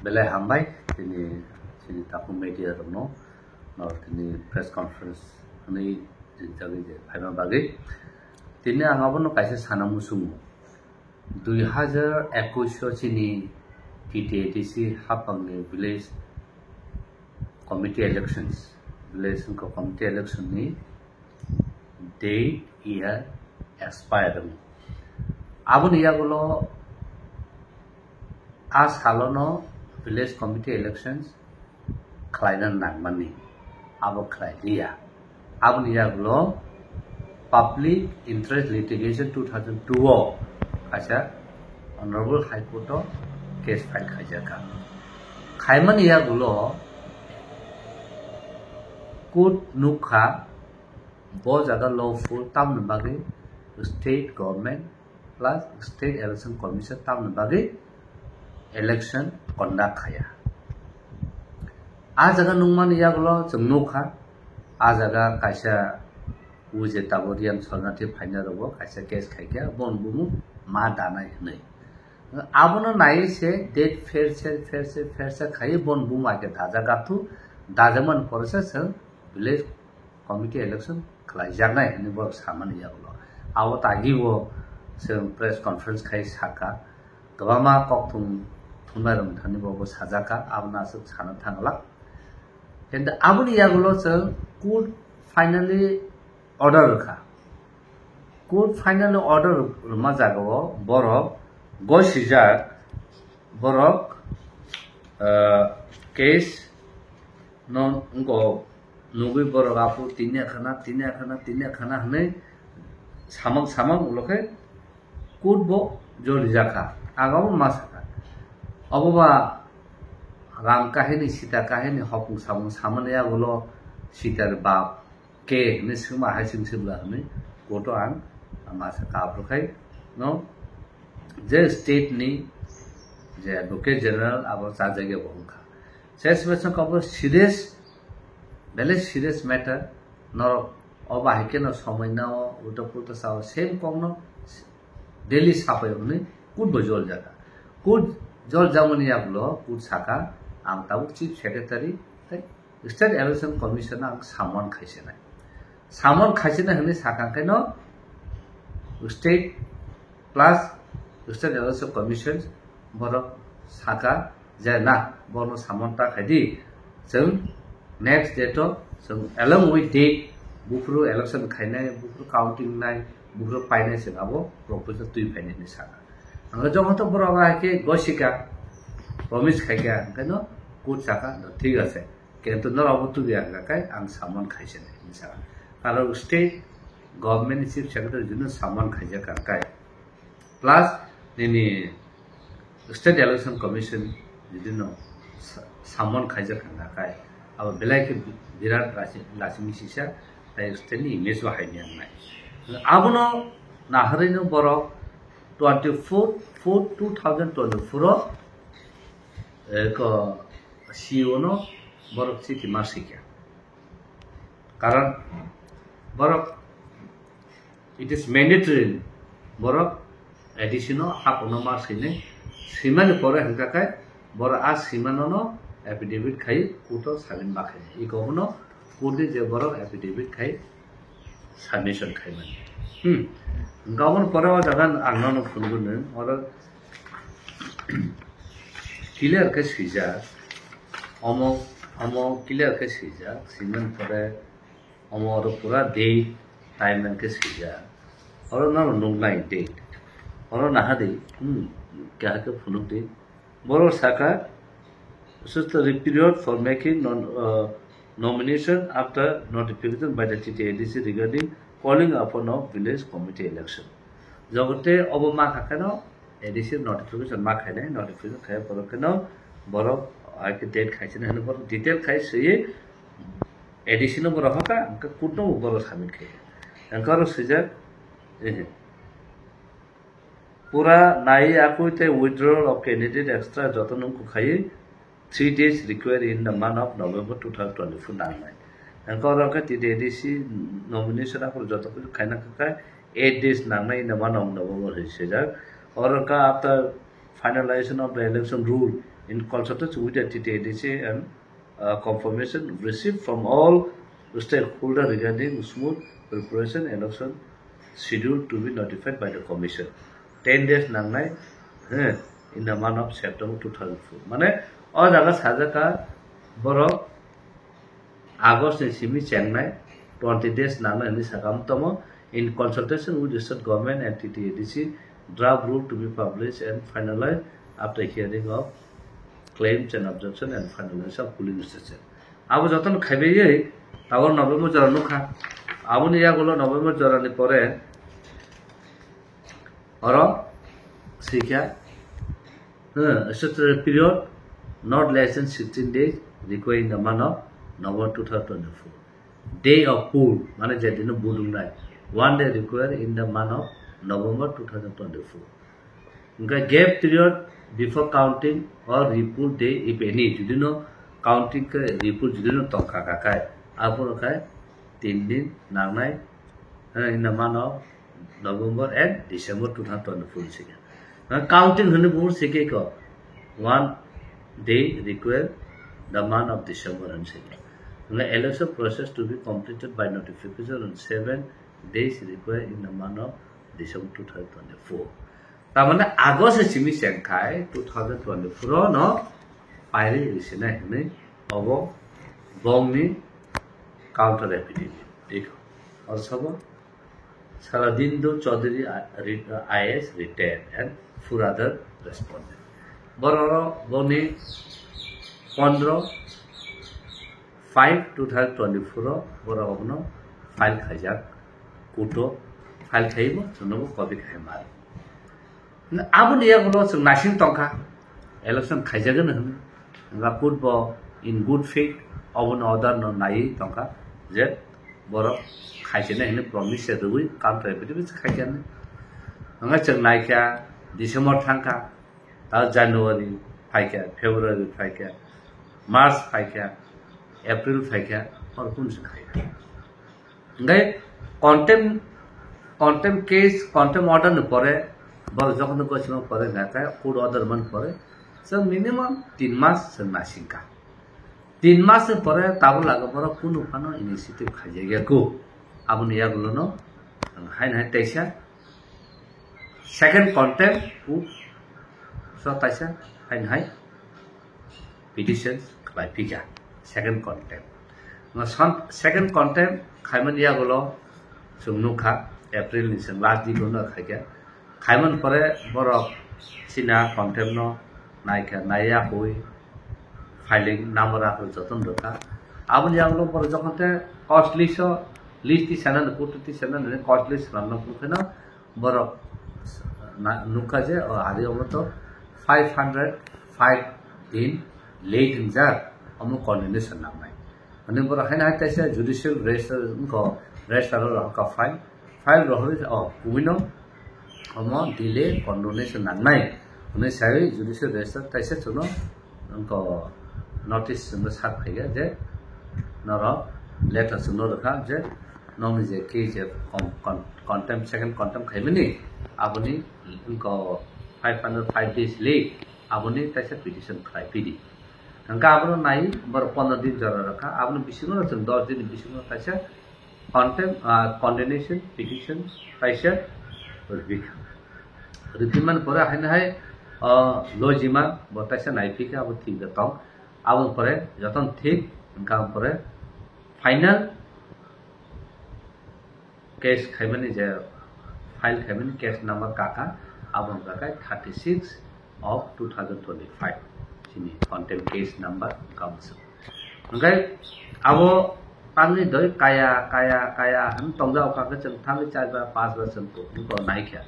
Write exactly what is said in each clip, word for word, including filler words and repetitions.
Belai hambai tini chini takhuk media rokno, no, tini press conference hwnwi ringjagwi je phaima bagwi. Tini ang abono kaisa sana muchungo. Dui hajar ekwis o chini T T A D C hapangni village committee elections, village wngkha committee election ni date year expire wng. Aboni yagulo a salono village committee elections khlaina nangmani, abo khlai liya. Aboni yagulo Public Interest Litigation two thousand two o kaisa Honorable High Court o case file khaijak kha. Khaimani yagulo court nukha bo jaga lawful tamni bagwi state government plus State Election Commission tamni bagwi election conduct khaya. A jaga nungmani yagulo chwng nukha, a jaga kaisa uje tabuk Riyan Sornathi phaina rogo kaisa case khaikha, bon bumu ma danai hwnwi. Abono naiwi se date pherse, pherse, pherse khaiwi bon bumu ake dajagathu, dajakmani pore se chwng village committee election khlaijaknai hwnwi borok samani yagulo. Abo tagibo chwng press conference khai saka, kwbangma kok thum thumnairok thani bo bo sajaka, abono aswk sana thangla. Kintu aboni yagulo chwng court finally order rwkha. Court finally order rwma jagao borok gosijak, borok, ah, case no wngkok nugwi borok aphuru tini khana, tini khana, tini khana hwnwi samang samang ulo khe court bo jolijakha. Agabo ma sakha. Obo ba Ram kahini, Sita kahini hopung samung samani yagulo Sitar bap ke hwnwi swngma hai chwng swbla hwnwi court o ang ma sakha. Aphuru khai no je state ni je Advocate General abo chajagya bo wngkha. Ses besong kabo serious, belai serious matter, norok obo hai kheno somoi nao, ulta pulta sao, same kokno daily sapai hwnwi court bo jol jaga. Court jol jamani yagulo court saka, ang tabuk Chief Secretary tei State Election Commission ang summon khaisinai. Summon khaisinai hwnwi sakha khe no state plus State Election Commission borok saka je na, borokno summon ta khaidi, chwng next date o chwng along with date buphuru election khainai, buphuru counting nai, buphuru painai chwng abo proposal twi phainai hinwi sakha. Ang jokhon to borok hai khe gosika, promise khaikha, hwnkhe no court saka, thik ase. Kintu norok bo tubi ang khe ang summon khaisani hinwi sakha. Karon state government ni chief secretary jino summon khaijak ang khe. Plus nini State Election Commission jidino sa-, summon khaijak ang khe. Abo belai khe birat lasi-, lasimi sisa, tai state ni image bo hai nai. Abono naharino borok twenty-four four two thousand twenty-four o, eh, ko C E O no borok chiti ma sikya. Karon borok it is mandatory borok A D C no hapono ma sini, simani pore hingka kai borok a simano no affidavit khai court o sabin bakhai. Iko bono court ni je borok affidavit khai submission khaimani. Hmm. Gabon pore o jaga ang nono phunukgwi nung, oro clear khe swijak, omo, omo clear khe swijak, siman pore omo oro pura date, time khe swijak. Oro nono nuknai date. Oro nahadi, hmm, keha khe phunukdi. Borok sakha, such the period for making non-, uh, nomination after notification by the T T A D C regarding calling upon of village committee election. Jogote obo ma kha kheno A D C notification ma khainai, notification khai borok kheno borok hai khe date khaisani hwnwi borok detail khai swiwi A D C no borok hoka, hwnkhe court no borok submit khai. Hwnkhe oro swijak, eh, pura nai akui tei withdrawal of candidate extra joto nung kukhai three days required in the month of November two thousand twenty-four nangnai. Hwnkhe oro khe T T A D C nomination aphuru joto khaina khakai eight days nangnai in the month of November hinwi swijak. Oro khe after finalization of the election rule in consultation with the T T A D C and uh, confirmation received from all stakeholders regarding smooth preparation and election schedule to be notified by the commission. Ten days nangnai, eh, in the month of September two thousand four. Mane, o jaga sajaka borok August ni simi chengnai twenty days nangnai hinwi sakha. Amtomo, in consultation with the state government and T T A D C, draft rule to be published and finalized after hearing of claims and objection and finalization of polling station. Abo jotono khaibaiwi tabok November jora nukha. Aboni yagulo November jorani pore oro sikha, eh, statutory period not less than sixteen days requiring the month of November two thousand twenty-four. Day of poll, mane je dino budungnai, one day required in the month of November two thousand twenty-four. Hingke gap period before counting or repoll day if any, judino counting ke repoll judino tongkha kakai, aphuru khai tin din nangnai, eh, in the month of November and December two thousand twenty-four sikha. Counting hwnwi buphuru sikha ko, one day required the month of December hwnwi sikha. Election process to be completed by notification on seven days required in the month of December two thousand twenty-four. Tamane August simi chengkhai two thousand twenty-four no pairi risinai hwnwi obo bongni counter affidavit. Dik. Oro sabo Saradindu Chaudhary, uh, re-, uh, I A S retired and four other respondent. Borok boni pondro five two thousand twenty-four o borok abono file khaijak, court o file khaibo chwngno bo copy khai mar. Aboni yagulo chwng naising tongkha, election khaijagano hwnwi. Hwnba court bo in good faith obono order no naiwi tongkha je borok khaijana hwnwi promise se rwui counter affidavit se khaijana. Hwnba chwng naikha December thangkha, ta January phaikha, February phaikha, March phaikha, April phaikha, oro kunu se khaikha. Hingke contempt, contempt case, contempt order ni pore, borok jokhon gochima pore, hingke court order man pore, so minimum tin mas se nasingkha. Tin mas ni pore tabuk laga borok kunu phano initiative khaijak ya ko. Aboni yagulo no, ang haino hai teisa second contempt, court so taisa haino hai petition khlai phikha second contempt. Nga son-, second contempt khaimani yagulo chwng nukha April ni chwng last date no khaikha. Khaimani pore borok china contempt no naikha, naiya hui filing number akhor joton rwkha. Aboni yagulo borok jokhon te cost list o list tisana no, court tisana no cost list swnamna phano borok na-, nukha je o hari omo to five hundred five din late hingjak, omo condemnation nangnai. Ani borok haino hai taisa judicial register wngkha, register o rohorkha file, file rohorwi o kubui no omo delay condemnation nangnai hwnwi sai judicial register taisa chwngno wngkha notice chwngno sak phaiya je norok letter chwngno rwkha je nokni je case je con-, con-, contempt, second contempt khaimani aboni wngkha five hundred five days late aboni taisa petition khlai phidi. Hingke abono nai borok pondro din jora rwkha, aboni bisingo chwng dos din bisingo taisa contempt, ah, condemnation petition taisa rwphi kha. Rwphi man pore haino hai, ah, lojima bo taisa naiphikha abo thik da tong. Aboni pore jotono thik hingkha pore final case khaimani je file khaimani case number kaka abo hingkha thirty six of two thousand twenty-five chini contempt case number hingkha bwswk. Hingkhe abo tamni doi kaya, kaya, kaya hwn tongjak kha khe chwng thangwi char bar, panch bar chwng ko-, ko naikha.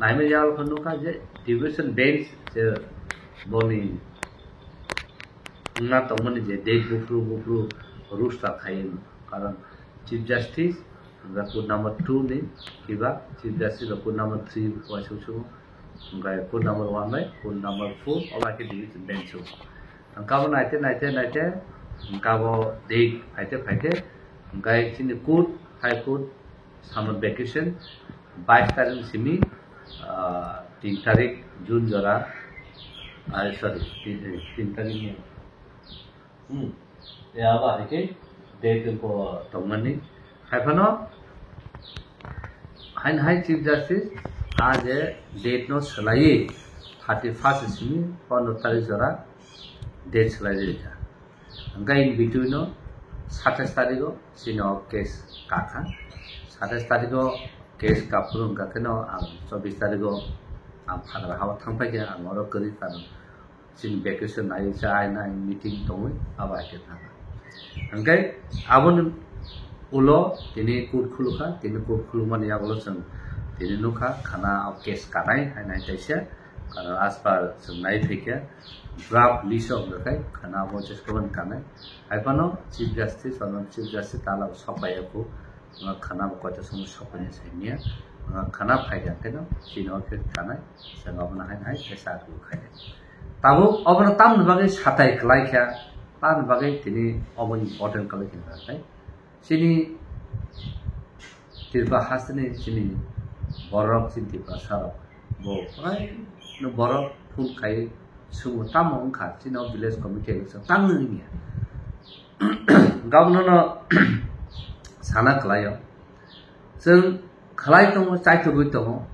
Naimani yago khe nukha je division bench je boni wngna tongmani je date buphuru buphuru rules ta khai, karon Chief Justice hwnba court number two ni kiba Chief Justice rok court number three uaisuk sugo. Hingke court number one bai court number four obo hai khe division bench o. Hingke abo naite, naite, naite, hingke abo date phaite, phaite, hingke chini court, High Court summer vacation bais tarik ni simi, ah, tin tarik June jora Ai, sorry, tin, tin tarik ni. Hmm. Ya, abo hai khe date ko tongmani. Hai phano, hai, hai Chief Justice, a je date no swlaiwi thirty first simi pondro tarik jora date swlai rijak. Hingkhe in between no satais tarigo chini o case kakha. Satais tarigo case kaphuru hingkha kheno ang chobbish tarigo ang Phagra hao thangphaikha, ang oro kwrwi kano chini vacation nai cha ai nai meeting tongwi abo hai khe thangkha. Hingkhe aboni ulo tini court khulukha, tini court khulukmani yagulo chwng tini nukha khana o case kanai hai nai taisa. Karon as per chwng nai phaikha, draft list o hwnkha khai khana bo jeswk kanai. Hai phano Chief Justice, ono Chief Justice tala bo sok pai ya kho, khana bo koita somo sok pai ni sai niya, khana phai ya khe no chini o khe kanai, chwng abono hai hai S R khainai. Tabuk obono tamni bagwi satai kwlai kha, tamni bagwi tini obo important kwlai kha khai. Chini Tripura hasteni chini borok, chini Tiprasa rok bo kwbangno borok phone khai swngo, tamo wngkha chini o village committee election tangwi wngya. Gabno no sana kwlaio, chwng khlai tongo, chaitugwi tongo,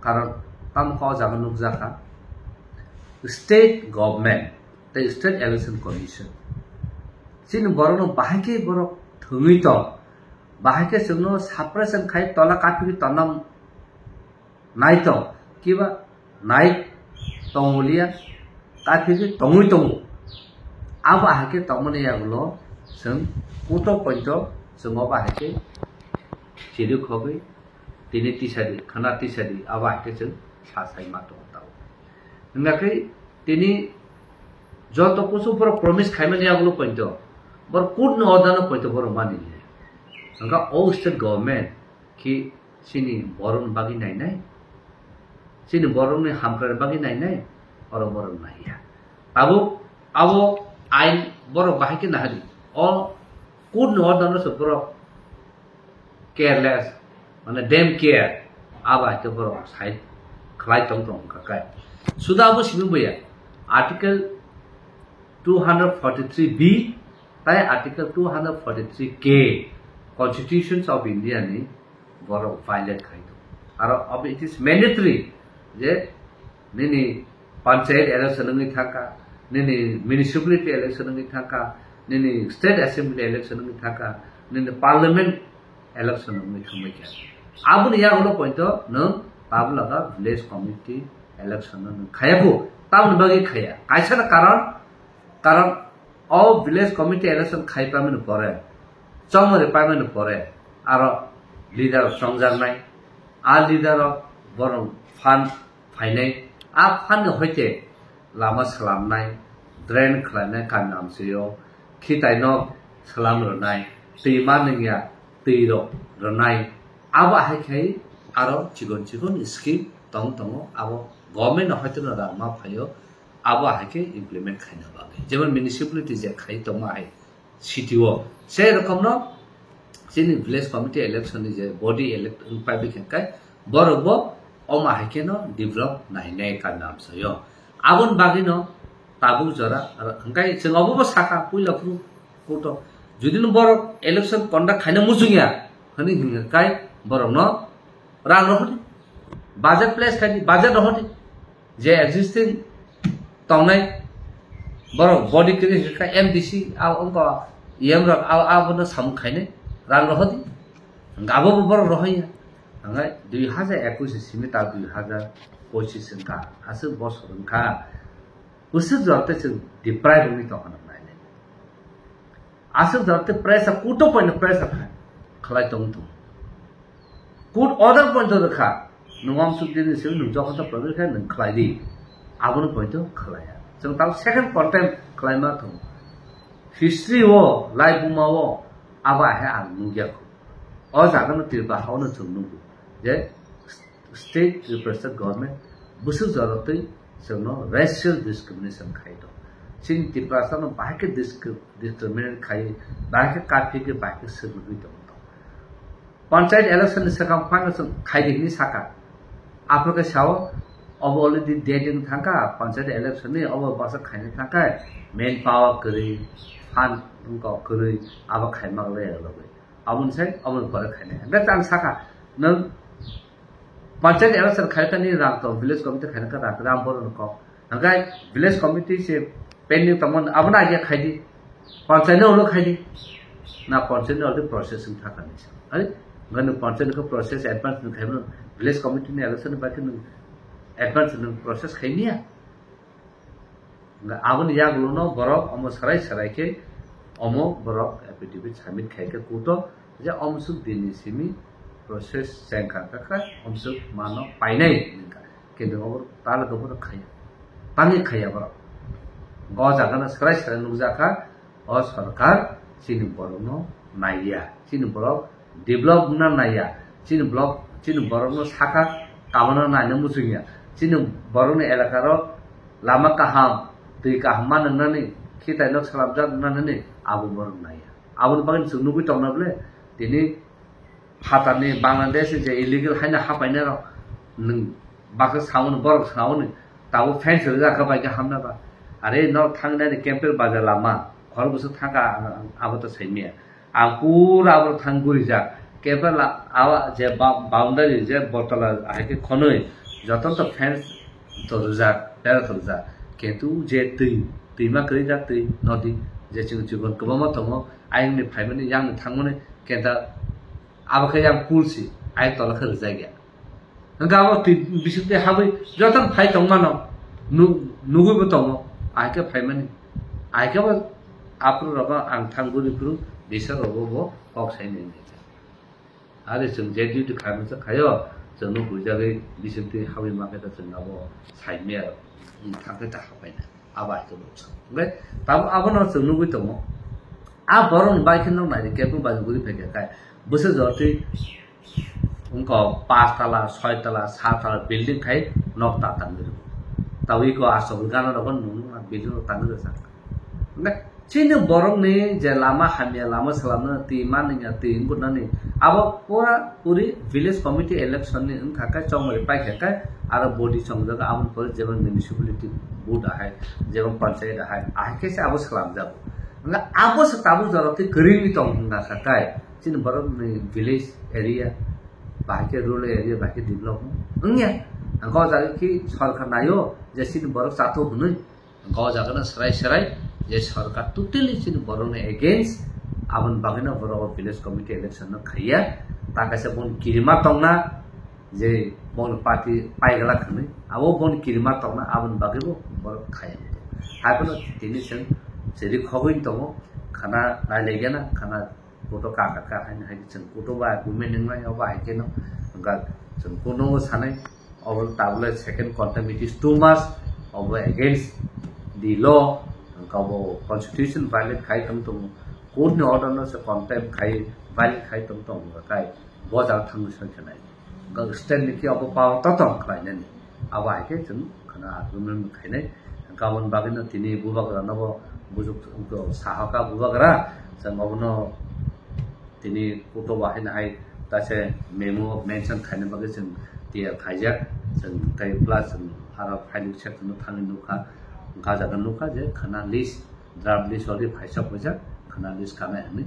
karon tamo kha o jaga nukjakha state government tei state election commission chini borokno bahai khe borok thwngwi tong. Bahai khe chwngno suppression khai tola kaphigwi tonna nai tong, kiba nai tongoliya, kaphigwi tongwi tongo. Abo hai khe tongmani yagulo chwng kuto poito chwng obo hai khe chiri khogwi tini tisadi, khana tisadi, abo hai khe chwng sa sai ma tongo tao. Hingkha khe tini joto kusu borok promise khaimani yagulo poito, borok court ni order no poito borok mani liya. Hingkha o state government khe chini borokni bagwi nainai, chini borokni hamkrai bagwi nainai, oro borok naiya. Tabuk abo ain borok bahai khe nahadi. O court ni order no se borok careless, mane dem care, abo hai khe borok side khlai tong tong kha kai. Suda abo simi boya, Article two hundred forty-three B tai Article two hundred forty-three K Constitution of India ni borok violate khai tong. Aro ob-, it is mandatory je nini panchayat election wngwi thangkha, nini municipality election wngwi thangkha, nini state assembly election wngwi thangkha, nini parliament election wngwi thangbai kha. Aboni yagulo poito nwng tabuk laga village committee election no nwng khaya kho, tamoni bagwi khaya. Kaisa na karon, karon o village committee election khai pamani pore, chongmani pamani pore, aro leader rok chongjaknai, a leader rok borok phan phainai, a phan ni hoite lama swlamnai, drain khlainai kami amchaio, khitai no swlam rwnai, twi ma nungya twi rok rwnai, abo hai khai aro chikon chikon scheme tong tongo, abo government no hoite no rang ma phaio, abo hai khe implement khaina bagwi. Jemon municipality je khai tongma hai city o, sei rokomno chini village committee election ni je body elect wng pai bikhe kai borok bo omo hai kheno develop nainai kami amchaio. Aboni bagwino tabuk jora, hingkai chwng obo bo saka puila phuru kuto. Jodi no borok election conduct khaina muchungya, hwnwi hingkai borokno rang rohordi, budget place khaidi, budget rohordi. Je existing tongnai borok body kwrwi hwnkha M D C, a wngkha E M rok, a, abono samung khainai rang rohordi. Hwnkha abo bo borok rohoya. Hwnkhe dui hajar ekwis ni simi ta dui hajar pochis wngkha, aswk bosor wngkha. Bwswk jora tei chwng deprive wngwi tongkha nang nainai. Aswk jora tei pressure, kuto poino pressure khai khlai tong tong. Court order poito rwkha, nwng amsuk dini simi nwng jokhon ta prabir khe nwng khlai di. Abono poito khlaiya. Chwng tamo second contempt khlaima thung. History o, laibuma o, abo ahe ang nukya kho. O jaga no Tripura ha no chwng nugo. Je state Tripura state government bwswk jora twi chwngno racial discrimination khai tong. Chini Tiprasa no bahai khe discri-, discriminate khai, bahai khe kaphi khe, bahai khe swrwngwi tong. Panchayat election ni swkang phano chwng khaidi hinwi saka. Aphuru khe sao Obo already date wng thangkha, panchayat election ni obo bwsa khaina thangkha, main power kwrwi, fund wngkha kwrwi, abo khaimak le logwi. Aboni sai, aboni pore khaina. Hwnkhe ang sakha, nwng panchayat election khaikha ni rang to, village committee khaina kha rang, rang bohrok ni kok. Hwnkhe village committee se pending tongmani, abono age khaidi. Panchayat ni ulo khaidi. Na panchayat ni already process wng thangkha ni sa. Ai, nwng panchayat ni khe process advance ni khaimano, village committee ni election ni bagwi nwng advance nwng process khaimya. Hwnkhe aboni yagulo no borok omo sarai sarai khe omo borok affidavit submit khaikha court o je omo suk din ni simi process chengkha kha kha omo suk mano painai hwnkha. Kintu obo tala dophano khaya. Tangwi khaya borok. Go jaga no sarai sarai nukjakha, o sorkar chini borok no naiya. Chini borok develop wngna naiya. Chini borok, chini borok no saka kabana naina muchungya. Chini borok ni elaka ro lama kaham, twi kaham ma nwngnani, khitai nok salamjak nwngnani, abo borok naiya. Aboni bagwi chwng nugwi tongna bole, tini phatarni Bangladesh je illegal haino hapainai rok nwng baksa sauni, borok sauni, tabuk fence rijak kha bai khe hamna ba. Are no thangnani Kempel bazar lama, khorok bwswk thangkha ang, ang abo to saimaya. Ang pura abo thang gurijak. Kempel a, awa je ba-, boundary je botola hai khe khonwi joto to fence to rijak, bera to rijak. Kintu je twi, twima kwrwi jak twi nodi, je chwng chikon kwbangma tongo, ayangni phaimani, yangni thangmani, kenta abo khe yang pool si, ayang tola khe rijak ya. Hwnkhe abo twi bising twi habwi jotono phai tongmano, nu-, nugwibo tongo, ahai khe phaimani. Ahai khe bo aphuru rogo ang thang guri phuru, bisa rogo bo kok sai nai nai kha. Are chwng je duty khaimani se khaio, chwngno buijagwi bising twi habwi ma khe to chwng abo sai maya rok, thang khe ta hapai na. Abo hai khe bo chwng. Hwnkhe tamo abono chwng nugwi tongo. A borokni bai khe nok nai rikhe, bwswk bai guri phaikha khe, bwswk jotwi wngkha pas tala, soi tala, sat tala building khai nok ta tangwi rw. Tawi ko aswk gana rok nung nung building rok tangwi rwjak. Hwnkhe chini borokni je lama hamya, lama swlamna twi manwya, twi wngkuknani, abo pura puri village committee election ni wngkha khe chongmari paikha khe aro body chongjago, aboni pore jemon municipality board ahai, jemon panchayat ahai, ahai khe se abo swlamjago. Hwnkhe abo se tabuk jora twi kwrwngwi tong wngkha khe chini borokni village area, bahai khe rural area, bahai khe develop wngya. Hwnkhe o jaga khe sorkar naio je chini borok chathok hwnwi, hwnkhe o jaga no swrai swrai je sorkar totally chini borokni against, aboni bagwino borok o village committee election no khaiya. Ta kaisa boni kirima tongna je boni party paigwlak hwnwi, abo boni kirima tongna, aboni bagwibo borok khaiya. Haiphano tini chwng chiri khogwi tongo, khana nailaigena, khana Kuto kaka ka haino hai chwng kuto ba agreement wngmani obo hai khe no wngkha chwng kuno sanai obo tabule second contempt, it is too much, obo against the law, wngkha obo constitution violate khai tong tongo, court ni order no se contempt khai violate khai tong tongo kai bo jaga thangwi soi khe nai. Wngkha state ni khe obo power to tong khlainani. Abo hai khe chwng khana agreement khainai. Aboni bagwino tini bubagra nobo bujuk sahoka bubagra, chwng obono tini kuto bahai nahai taise memo mention khaina bagwi chwng tiyar khaijak. Chwng tei plus chwng aro filing section no thangwi nukha, gajaga nukha je khana list, draft list already phaisa phaijak, khana list kanai hwnwi.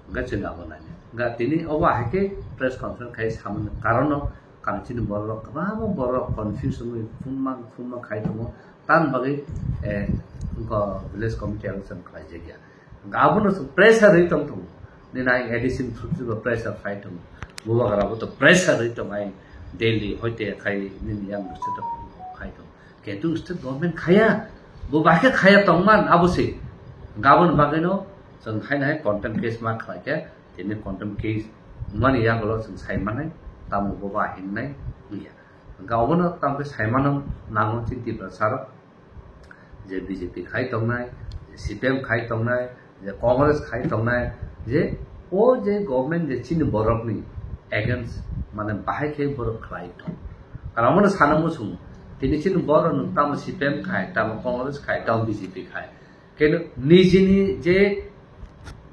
Hwnkhe chwng abo nainai. Hwnkhe tini obo hai khe press conference khai samani karon no, karon chini borok rok kwbangma borok rok confuse wngwi phunma phunma khai tongo. Tamni bagwi, eh, wngkha village committee election khlaijak ya. Hwnkhe abono chwng pressure rwi tong tongo. Nini ang A D C ni through bo pressure khai tongo. Bubagra bo to pressure rwi tongo, ai daily hoite khai nini yang bwswk khai tongo. Kintu state government khaya, bo bahai khe khaya tongman abo se. Gabon bagwino chwng haino hai contempt case ma khlai khe, tini contempt case wngmani yagulo chwng sai mannai, tamo bo ba hingnai wngya. Hwnkhe obono tamo khe sai mano nango chini Tiprasa rok, je B J P khai tongnai, je C P M khai tongnai, je Congress khai tongnai, je o je government je chini borokni against mane bahai khe borok khlai tong. Karon bono sana muchungo, tini chini borok no tamo C P M khai, tamo Congress khai, tamo B J P khai. Keno nijini je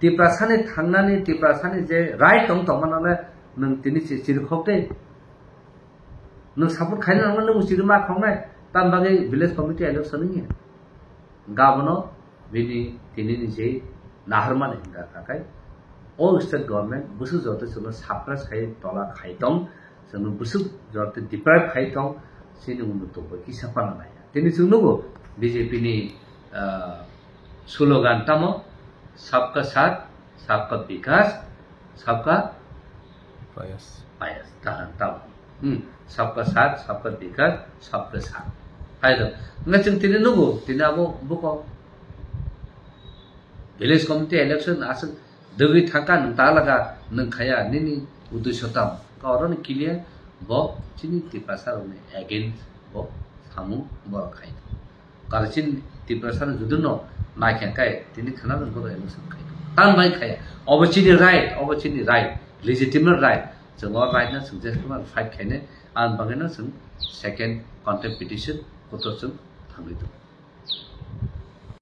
Tiprasani thangnani, Tiprasani je right tong tongmano le nwng tini si-, sirikhok de. Nwng support khaina nangma nwng chiri ma khongnai, tam bagwi village committee election wngya. Gabono bini tini ni je naharmani hwnka kha khai, o state government bwswk joto chwngno suppress khai tola khai tong, chwngno bwswk joto deprive khai tong, chini undo tongbo kisa phano naiya. Tini chwng nugo B J P ni, ah, slogan tamo, "Sabka Saath, Sabka Vikas, Sabka Payas." Payas." Tahan tamo. Hmm. "Sabka Saath, Sabka Vikas, Sabka Saath." Hai do. Nga chwng tini nugo, tini abo buko village committee election aswk dwgwi thangkha nwng talaga nwng khaya nini uddesho tamo. Ka oro ni clear bo chini Tiprasa rokni against bo samung borok khai. Karon chini Tiprasa no jodi no naikha kai tini khana nwng borok election khai. Tam bai khaya. Obo chini right, obo chini right, legitimate right. Chwng o right no chwng je fight khainai. Ang bagwi no chwng second contempt petition kotor chwng thangwi tongo.